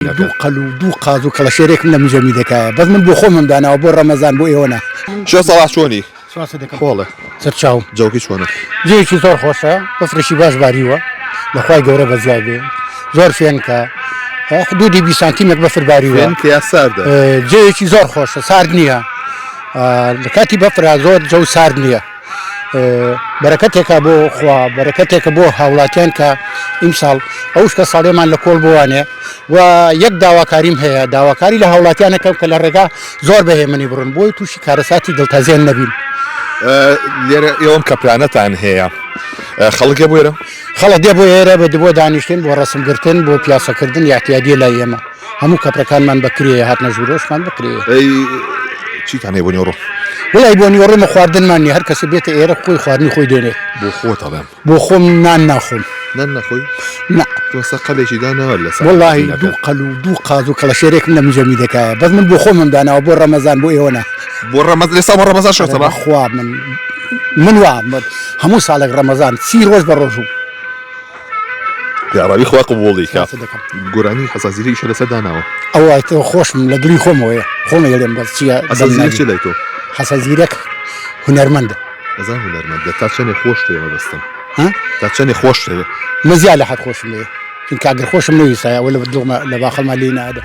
دوو قەل و دوو قاز و کەڵەشێرێکم لە مجەمیدەکایە بەس من بۆ خۆمم داناوە بۆ ڕەمەزان بۆ ئێوە نا. شێخ سەڵاح چۆنی؟ سپاست دەکەم. خۆڵە. سەرچاوم. جەوەکەی چۆنە؟ جێیەکی زۆر خۆشە بەفرێکی باش باریوە لە خوای گەورە بەزیای بێ زۆر فێنکە حدودی 20 سانتیمێک بەفر باریوە. فێنکە یا ساردە؟ جێیەکی زۆر خۆشە سارد نییە لە کاتی بەفرا زۆر جەو سارد نییە. بەرەکەتێکە بۆ خوا بەرەکەتێکە بۆ هاوڵاتیان کە ئیمساڵ ئەو شکە ساڵێمان لە کۆڵ بوانێ و یەک داواکاریم هەیە داواکاری لە هاوڵاتیانەکەم کە لە ڕێگا زۆر بەهێمنی بڕن بۆی تووشی کارەساتی دڵتەزێن نەبین. لێرە ئێوەم کەپرانەتان هەیە خەڵک بۆ ئێرە؟ خەڵک دێ بۆ ئێرە بە بۆ دانیشتن بۆ ڕەسمگرتن بۆ پیاسەکردن یاعتیادیە لای ئێمە. هەموو کەپرەکانمان بە کرێیە هاتنە ژوورۆشمان بە کرێیە. ئەی چیتان هەیە بۆ نیوەڕۆ؟ وەڵای بۆ نیوەڕۆ مە خواردنمان نیە هەر کەسێ بێتە ئێرە خۆی خواردنی خۆی دێنێ. بۆ خۆت ئەڵێم. بۆ خۆم نان ناخۆم. نان ناخۆی؟ نا. تۆ سە قەلێکی داناوە لە سەر وەڵاهی دوو قەل و دوو قاز و کەڵەشێرێکم لە مجەمیدەکایە بەس من بۆ خۆمم داناوە بۆ ڕەمەزان بۆ ئێوە نا. بۆ ڕەمەز ئێستا بۆ ڕەمەزان شەو سەبا؟ خوا من من وا هەموو ساڵێک ڕەمەزان سی ڕۆژ بە ڕۆژووم. یاڕەبی خوا قبوڵی کا. گۆرانی حەسەن زیرەک ئیشە لەسەر داناوە. ئەوە تۆ خۆشم لە دڵی خۆمەوەیە خۆم ئەیڵێم بەس چییە حەسەن زیرەک چیە لای تۆ؟ حەسەن زیرەک هونەرمەندە. ئەزانم هونەرمەندە تا چەنێ خۆش دەوێ مەبەستم تا چەنێ خۆش دەوێ؟ من زیاد لە حەد خۆشم دەوێ چونکە ئەگەر خۆشم نەویستایە ئەوە لە دڵما لە باخەڵما لێی نەئەدا.